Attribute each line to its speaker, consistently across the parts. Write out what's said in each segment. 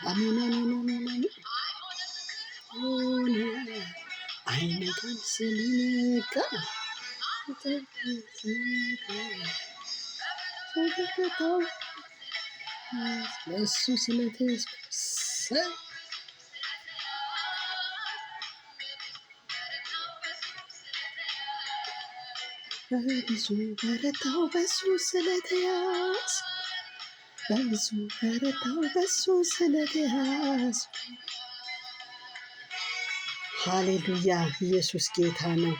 Speaker 1: አሜን አሜን አሜን አሜን ሆነ አይነጋም ሲነጋ ለእሱ ስለተያዝኩ በብዙ በረታው በሱ ስለተያዝኩ በብዙ በረታው በሱ ስለተያዝኩ። ሃሌሉያ! ኢየሱስ ጌታ ነው።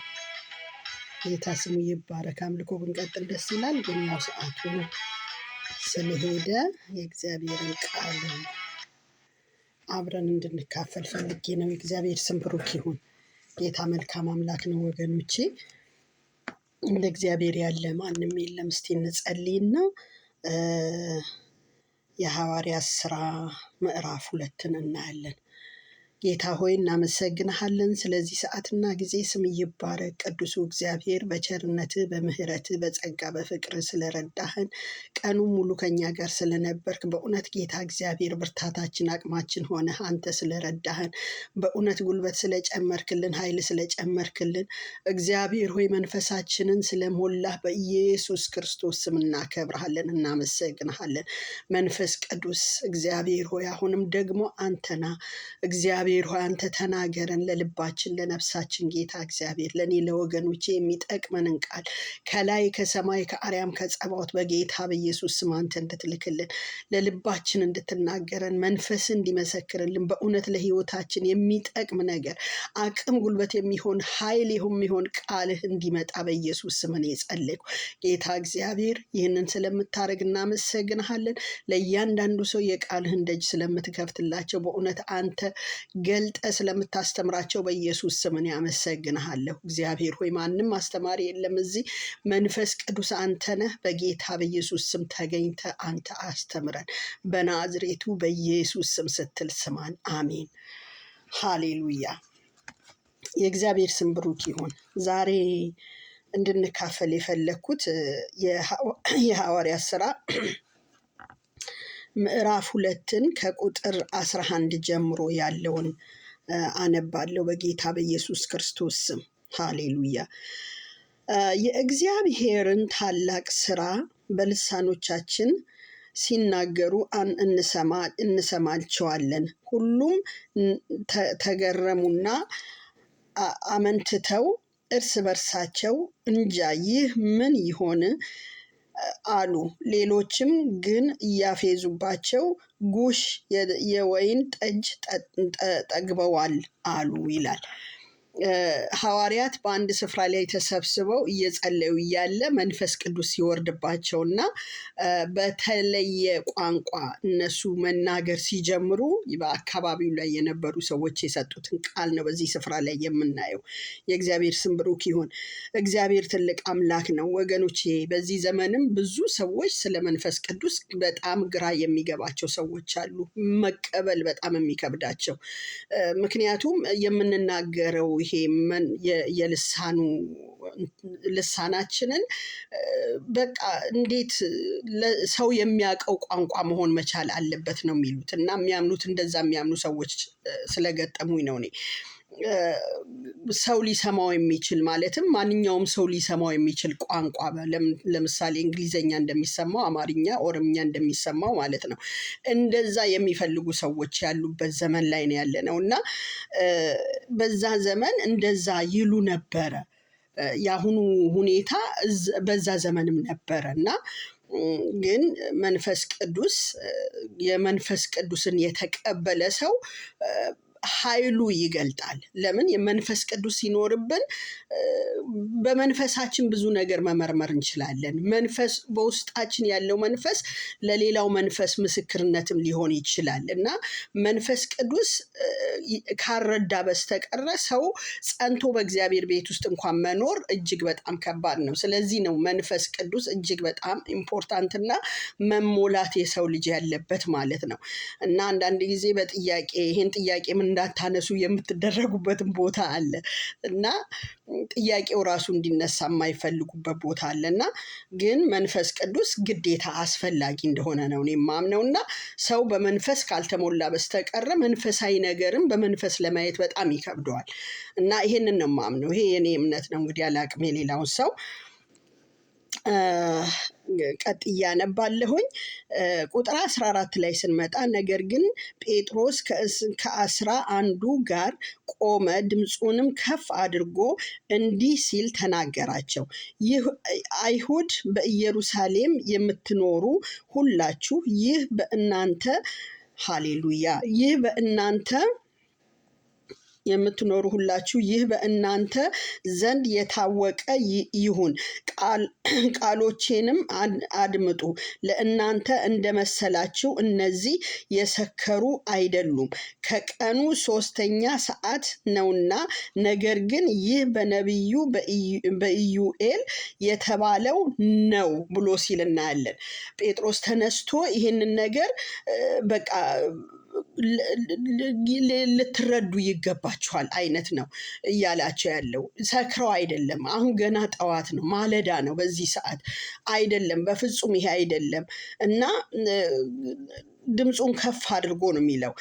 Speaker 1: ጌታ ስሙ ይባረክ። አምልኮ ብንቀጥል ደስ ይላል፣ ግን ያው ሰዓቱ ስለሄደ የእግዚአብሔርን ቃል አብረን እንድንካፈል ፈልጌ ነው። የእግዚአብሔር ስም ብሩክ ይሁን። ጌታ መልካም አምላክ ነው ወገኖቼ። እንደ እግዚአብሔር ያለ ማንም የለም። እስቲ እንጸልይና የሐዋርያት ሥራ ምዕራፍ 2ን እናያለን። ጌታ ሆይ እናመሰግንሃለን ስለዚህ ሰዓትና ጊዜ። ስም ይባረክ። ቅዱሱ እግዚአብሔር በቸርነትህ በምሕረትህ በጸጋ በፍቅር ስለረዳህን ቀኑን ሙሉ ከኛ ጋር ስለነበርክ በእውነት ጌታ እግዚአብሔር ብርታታችን አቅማችን ሆነህ አንተ ስለረዳህን በእውነት ጉልበት ስለጨመርክልን ኃይል ስለጨመርክልን እግዚአብሔር ሆይ መንፈሳችንን ስለሞላህ በኢየሱስ ክርስቶስ ስም እናከብርሃለን፣ እናመሰግንሃለን። መንፈስ ቅዱስ እግዚአብሔር ሆይ አሁንም ደግሞ አንተና እግዚአብሔር ሆይ አንተ ተናገረን፣ ለልባችን ለነፍሳችን። ጌታ እግዚአብሔር ለእኔ ለወገኖቼ የሚጠቅመንን ቃል ከላይ ከሰማይ ከአርያም ከጸባዖት በጌታ በኢየሱስ ስም አንተ እንድትልክልን ለልባችን እንድትናገረን መንፈስ እንዲመሰክርልን በእውነት ለሕይወታችን የሚጠቅም ነገር አቅም ጉልበት የሚሆን ኃይል የሚሆን ቃልህ እንዲመጣ በኢየሱስ ስም እኔ ጸለይኩ። ጌታ እግዚአብሔር ይህንን ስለምታደርግ እናመሰግንሃለን። ለእያንዳንዱ ሰው የቃልህን ደጅ ስለምትከፍትላቸው በእውነት አንተ ገልጠ ስለምታስተምራቸው በኢየሱስ ስም እኔ አመሰግንሃለሁ። እግዚአብሔር ሆይ ማንም አስተማሪ የለም እዚህ፣ መንፈስ ቅዱስ አንተ ነህ። በጌታ በኢየሱስ ስም ተገኝተ አንተ አስተምረን፣ በናዝሬቱ በኢየሱስ ስም ስትል ስማን። አሜን። ሃሌሉያ። የእግዚአብሔር ስም ብሩክ ይሁን። ዛሬ እንድንካፈል የፈለግኩት የሐዋርያት ሥራ ምዕራፍ 2ን ከቁጥር 11 ጀምሮ ያለውን አነባለሁ በጌታ በኢየሱስ ክርስቶስ ስም። ሃሌሉያ። የእግዚአብሔርን ታላቅ ስራ በልሳኖቻችን ሲናገሩ እንሰማቸዋለን። ሁሉም ተገረሙና አመንትተው እርስ በርሳቸው እንጃ ይህ ምን ይሆን አሉ። ሌሎችም ግን እያፌዙባቸው ጉሽ የወይን ጠጅ ጠግበዋል አሉ ይላል። ሐዋርያት በአንድ ስፍራ ላይ ተሰብስበው እየጸለዩ እያለ መንፈስ ቅዱስ ሲወርድባቸውና በተለየ ቋንቋ እነሱ መናገር ሲጀምሩ በአካባቢው ላይ የነበሩ ሰዎች የሰጡትን ቃል ነው በዚህ ስፍራ ላይ የምናየው። የእግዚአብሔር ስም ብሩክ ይሁን። እግዚአብሔር ትልቅ አምላክ ነው ወገኖቼ። በዚህ ዘመንም ብዙ ሰዎች ስለ መንፈስ ቅዱስ በጣም ግራ የሚገባቸው ሰዎች አሉ፣ መቀበል በጣም የሚከብዳቸው። ምክንያቱም የምንናገረው ይሄ የልሳኑ ልሳናችንን በቃ እንዴት ሰው የሚያውቀው ቋንቋ መሆን መቻል አለበት ነው የሚሉት እና የሚያምኑት እንደዛ የሚያምኑ ሰዎች ስለገጠሙኝ ነው እኔ። ሰው ሊሰማው የሚችል፣ ማለትም ማንኛውም ሰው ሊሰማው የሚችል ቋንቋ፣ ለምሳሌ እንግሊዘኛ እንደሚሰማው፣ አማርኛ፣ ኦሮምኛ እንደሚሰማው ማለት ነው። እንደዛ የሚፈልጉ ሰዎች ያሉበት ዘመን ላይ ነው ያለነው እና በዛ ዘመን እንደዛ ይሉ ነበረ። የአሁኑ ሁኔታ በዛ ዘመንም ነበረ እና ግን መንፈስ ቅዱስ፣ የመንፈስ ቅዱስን የተቀበለ ሰው ኃይሉ ይገልጣል። ለምን? የመንፈስ ቅዱስ ሲኖርብን በመንፈሳችን ብዙ ነገር መመርመር እንችላለን። መንፈስ፣ በውስጣችን ያለው መንፈስ ለሌላው መንፈስ ምስክርነትም ሊሆን ይችላል እና መንፈስ ቅዱስ ካልረዳ በስተቀረ ሰው ጸንቶ በእግዚአብሔር ቤት ውስጥ እንኳን መኖር እጅግ በጣም ከባድ ነው። ስለዚህ ነው መንፈስ ቅዱስ እጅግ በጣም important እና መሞላት የሰው ልጅ ያለበት ማለት ነው። እና አንዳንድ ጊዜ በጥያቄ ይሄን ጥያቄ ምን እንዳታነሱ የምትደረጉበትን ቦታ አለ እና ጥያቄው ራሱ እንዲነሳ የማይፈልጉበት ቦታ አለ። እና ግን መንፈስ ቅዱስ ግዴታ አስፈላጊ እንደሆነ ነው እኔ የማምነው። እና ሰው በመንፈስ ካልተሞላ በስተቀረ መንፈሳዊ ነገርን በመንፈስ ለማየት በጣም ይከብደዋል። እና ይሄንን ነው የማምነው። ይሄ የኔ እምነት ነው። እንግዲህ አላቅም የሌላውን ሰው። ቀጥዬ አነባለሁኝ። ቁጥር 14 ላይ ስንመጣ፣ ነገር ግን ጴጥሮስ ከ11ዱ ጋር ቆመ፣ ድምፁንም ከፍ አድርጎ እንዲህ ሲል ተናገራቸው። ይህ አይሁድ፣ በኢየሩሳሌም የምትኖሩ ሁላችሁ፣ ይህ በእናንተ፣ ሃሌሉያ፣ ይህ በእናንተ የምትኖሩ ሁላችሁ፣ ይህ በእናንተ ዘንድ የታወቀ ይሁን፣ ቃሎቼንም አድምጡ። ለእናንተ እንደመሰላችሁ እነዚህ የሰከሩ አይደሉም፣ ከቀኑ 3ኛ ሰዓት ነውና። ነገር ግን ይህ በነቢዩ በኢዩኤል የተባለው ነው ብሎ ሲል እናያለን። ጴጥሮስ ተነስቶ ይህንን ነገር በቃ ልትረዱ ይገባችኋል አይነት ነው እያላቸው ያለው። ሰክረው አይደለም፣ አሁን ገና ጠዋት ነው፣ ማለዳ ነው፣ በዚህ ሰዓት አይደለም፣ በፍጹም ይሄ አይደለም። እና ድምፁን ከፍ አድርጎ ነው የሚለው።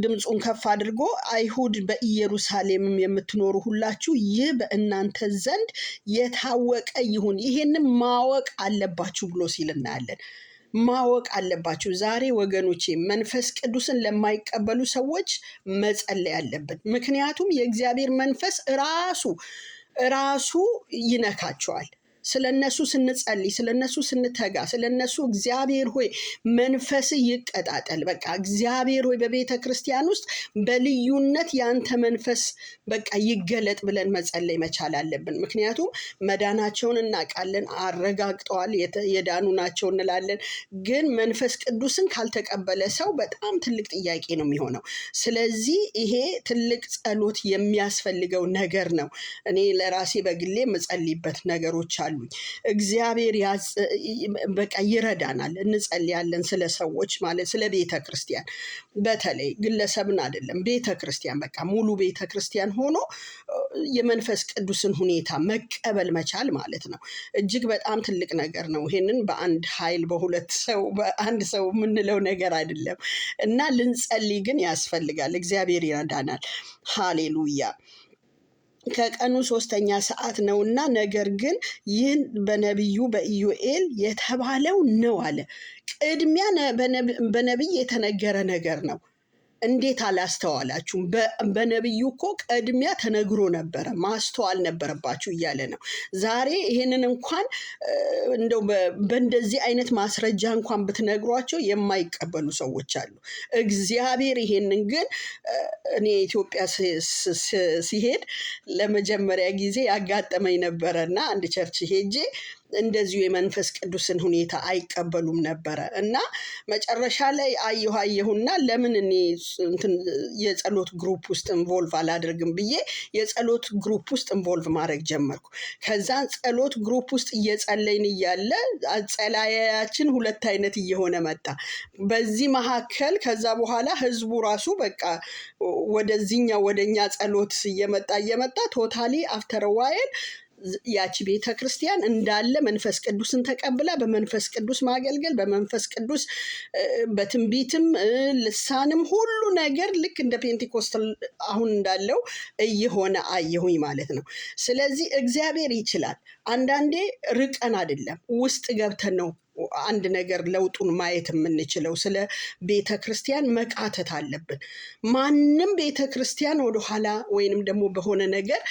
Speaker 1: ድምፁን ከፍ አድርጎ አይሁድ፣ በኢየሩሳሌምም የምትኖሩ ሁላችሁ፣ ይህ በእናንተ ዘንድ የታወቀ ይሁን፣ ይሄንን ማወቅ አለባችሁ ብሎ ሲል እናያለን። ማወቅ አለባችሁ። ዛሬ ወገኖቼ መንፈስ ቅዱስን ለማይቀበሉ ሰዎች መጸለይ አለብን። ምክንያቱም የእግዚአብሔር መንፈስ ራሱ ራሱ ይነካቸዋል። ስለ እነሱ ስንጸልይ፣ ስለ እነሱ ስንተጋ፣ ስለ እነሱ እግዚአብሔር ሆይ መንፈስ ይቀጣጠል። በቃ እግዚአብሔር ሆይ በቤተ ክርስቲያን ውስጥ በልዩነት ያንተ መንፈስ በቃ ይገለጥ ብለን መጸለይ መቻል አለብን። ምክንያቱም መዳናቸውን እናውቃለን፣ አረጋግጠዋል፣ የዳኑ ናቸው እንላለን። ግን መንፈስ ቅዱስን ካልተቀበለ ሰው በጣም ትልቅ ጥያቄ ነው የሚሆነው። ስለዚህ ይሄ ትልቅ ጸሎት የሚያስፈልገው ነገር ነው። እኔ ለራሴ በግሌ የምጸልይበት ነገሮች አሉኝ። እግዚአብሔር በቃ ይረዳናል። እንጸልያለን ስለ ሰዎች፣ ማለት ስለ ቤተ ክርስቲያን፣ በተለይ ግለሰብን አይደለም፣ ቤተ ክርስቲያን፣ በቃ ሙሉ ቤተ ክርስቲያን ሆኖ የመንፈስ ቅዱስን ሁኔታ መቀበል መቻል ማለት ነው። እጅግ በጣም ትልቅ ነገር ነው። ይሄንን በአንድ ኃይል፣ በሁለት ሰው፣ በአንድ ሰው የምንለው ነገር አይደለም እና ልንጸልይ ግን ያስፈልጋል። እግዚአብሔር ይረዳናል። ሃሌሉያ። ከቀኑ 3ኛ ሰዓት ነውና፣ ነገር ግን ይህን በነቢዩ በኢዩኤል የተባለው ነው አለ። ቅድሚያ በነቢይ የተነገረ ነገር ነው። እንዴት አላስተዋላችሁም? በነቢዩ እኮ ቅድሚያ ተነግሮ ነበረ፣ ማስተዋል ነበረባችሁ እያለ ነው። ዛሬ ይሄንን እንኳን እንደው በእንደዚህ አይነት ማስረጃ እንኳን ብትነግሯቸው የማይቀበሉ ሰዎች አሉ። እግዚአብሔር ይሄንን ግን እኔ ኢትዮጵያ ሲሄድ ለመጀመሪያ ጊዜ ያጋጠመኝ ነበረ እና አንድ church ሄጄ እንደዚሁ የመንፈስ ቅዱስን ሁኔታ አይቀበሉም ነበረ። እና መጨረሻ ላይ አየሁ አየሁና ለምን እኔ የጸሎት group ውስጥ involve አላደርግም ብዬ የጸሎት group ውስጥ involve ማድረግ ጀመርኩ። ከዛን ጸሎት group ውስጥ እየጸለይን እያለ አጸላያችን ሁለት አይነት እየሆነ መጣ። በዚህ መካከል ከዛ በኋላ ህዝቡ ራሱ በቃ ወደዚህኛው ወደኛ ጸሎት እየመጣ እየመጣ totally after a while ያቺ ቤተ ክርስቲያን እንዳለ መንፈስ ቅዱስን ተቀብላ በመንፈስ ቅዱስ ማገልገል፣ በመንፈስ ቅዱስ በትንቢትም ልሳንም ሁሉ ነገር ልክ እንደ ፔንቴኮስታል አሁን እንዳለው እየሆነ አየሁኝ ማለት ነው። ስለዚህ እግዚአብሔር ይችላል። አንዳንዴ ርቀን አይደለም፣ ውስጥ ገብተን ነው አንድ ነገር ለውጡን ማየት የምንችለው። ስለ ቤተ ክርስቲያን መቃተት አለብን። ማንም ቤተ ክርስቲያን ወደኋላ ወይንም ደግሞ በሆነ ነገር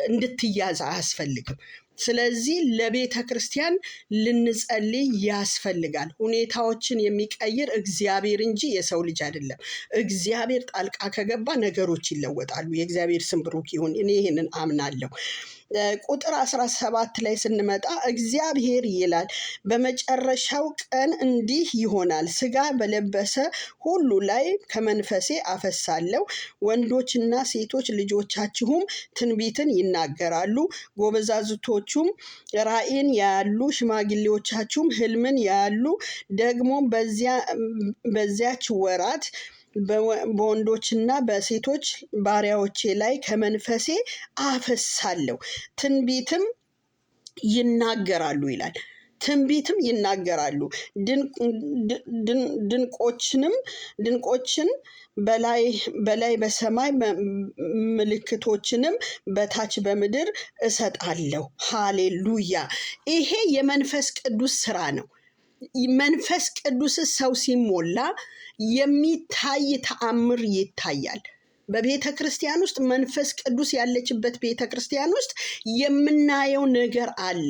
Speaker 1: እንድትያዝ አያስፈልግም። ስለዚህ ለቤተ ክርስቲያን ልንጸልይ ያስፈልጋል። ሁኔታዎችን የሚቀይር እግዚአብሔር እንጂ የሰው ልጅ አይደለም። እግዚአብሔር ጣልቃ ከገባ ነገሮች ይለወጣሉ። የእግዚአብሔር ስም ብሩክ ይሁን። እኔ ይህንን አምናለሁ። ቁጥር 17 ላይ ስንመጣ እግዚአብሔር ይላል፣ በመጨረሻው ቀን እንዲህ ይሆናል፣ ስጋ በለበሰ ሁሉ ላይ ከመንፈሴ አፈሳለሁ፣ ወንዶችና ሴቶች ልጆቻችሁም ትንቢትን ይናገራሉ፣ ጎበዛዝቶቹም ራእይን ያያሉ፣ ሽማግሌዎቻችሁም ህልምን ያያሉ። ደግሞ በዚያች ወራት በወንዶችና በሴቶች ባሪያዎቼ ላይ ከመንፈሴ አፈሳለሁ፣ ትንቢትም ይናገራሉ ይላል። ትንቢትም ይናገራሉ። ድንቆችን በላይ በሰማይ፣ ምልክቶችንም በታች በምድር እሰጣለሁ። ሃሌሉያ! ይሄ የመንፈስ ቅዱስ ስራ ነው። መንፈስ ቅዱስ ሰው ሲሞላ የሚታይ ተአምር ይታያል። በቤተ ክርስቲያን ውስጥ፣ መንፈስ ቅዱስ ያለችበት ቤተ ክርስቲያን ውስጥ የምናየው ነገር አለ።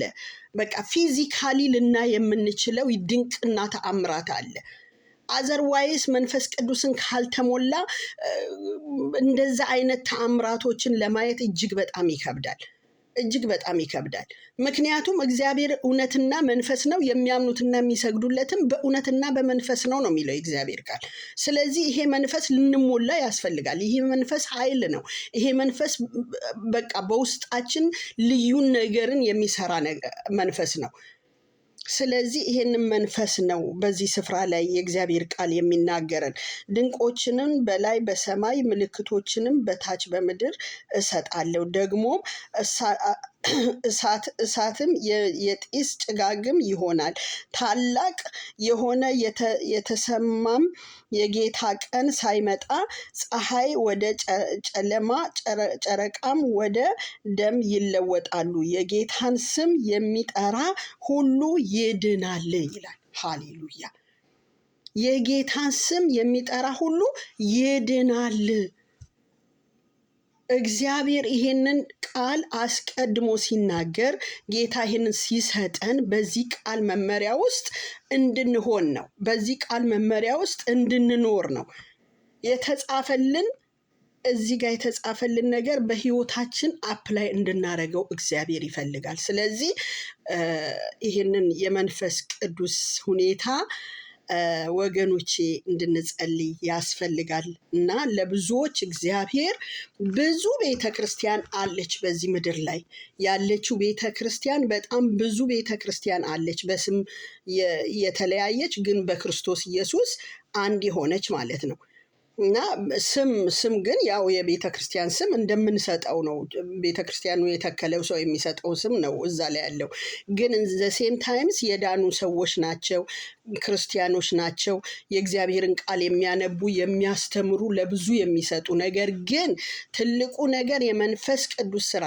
Speaker 1: በቃ physically ልናይ የምንችለው ድንቅና ተአምራት አለ። Otherwise መንፈስ ቅዱስን ካልተሞላ እንደዛ አይነት ተአምራቶችን ለማየት እጅግ በጣም ይከብዳል። እጅግ በጣም ይከብዳል። ምክንያቱም እግዚአብሔር እውነትና መንፈስ ነው፣ የሚያምኑትና የሚሰግዱለትም በእውነትና በመንፈስ ነው ነው የሚለው የእግዚአብሔር ቃል። ስለዚህ ይሄ መንፈስ ልንሞላ ያስፈልጋል። ይሄ መንፈስ ኃይል ነው። ይሄ መንፈስ በቃ በውስጣችን ልዩ ነገርን የሚሰራ መንፈስ ነው። ስለዚህ ይሄንን መንፈስ ነው በዚህ ስፍራ ላይ የእግዚአብሔር ቃል የሚናገረን። ድንቆችንም በላይ በሰማይ፣ ምልክቶችንም በታች በምድር እሰጣለሁ። ደግሞም እሳትም የጢስ ጭጋግም ይሆናል። ታላቅ የሆነ የተሰማም የጌታ ቀን ሳይመጣ ፀሐይ ወደ ጨለማ፣ ጨረቃም ወደ ደም ይለወጣሉ። የጌታን ስም የሚጠራ ሁሉ ይድናል ይላል። ሃሌሉያ! የጌታን ስም የሚጠራ ሁሉ ይድናል። እግዚአብሔር ይሄንን ቃል አስቀድሞ ሲናገር፣ ጌታ ይሄንን ሲሰጠን በዚህ ቃል መመሪያ ውስጥ እንድንሆን ነው። በዚህ ቃል መመሪያ ውስጥ እንድንኖር ነው የተጻፈልን። እዚህ ጋር የተጻፈልን ነገር በህይወታችን apply እንድናደርገው እግዚአብሔር ይፈልጋል። ስለዚህ ይህንን የመንፈስ ቅዱስ ሁኔታ ወገኖቼ እንድንጸልይ ያስፈልጋል እና ለብዙዎች እግዚአብሔር፣ ብዙ ቤተ ክርስቲያን አለች፣ በዚህ ምድር ላይ ያለችው ቤተ ክርስቲያን በጣም ብዙ ቤተ ክርስቲያን አለች። በስም የተለያየች ግን በክርስቶስ ኢየሱስ አንድ የሆነች ማለት ነው። እና ስም ግን ያው የቤተ ክርስቲያን ስም እንደምንሰጠው ነው። ቤተ ክርስቲያኑ የተከለው ሰው የሚሰጠው ስም ነው እዛ ላይ ያለው። ግን the same times የዳኑ ሰዎች ናቸው፣ ክርስቲያኖች ናቸው፣ የእግዚአብሔርን ቃል የሚያነቡ፣ የሚያስተምሩ፣ ለብዙ የሚሰጡ። ነገር ግን ትልቁ ነገር የመንፈስ ቅዱስ ስራ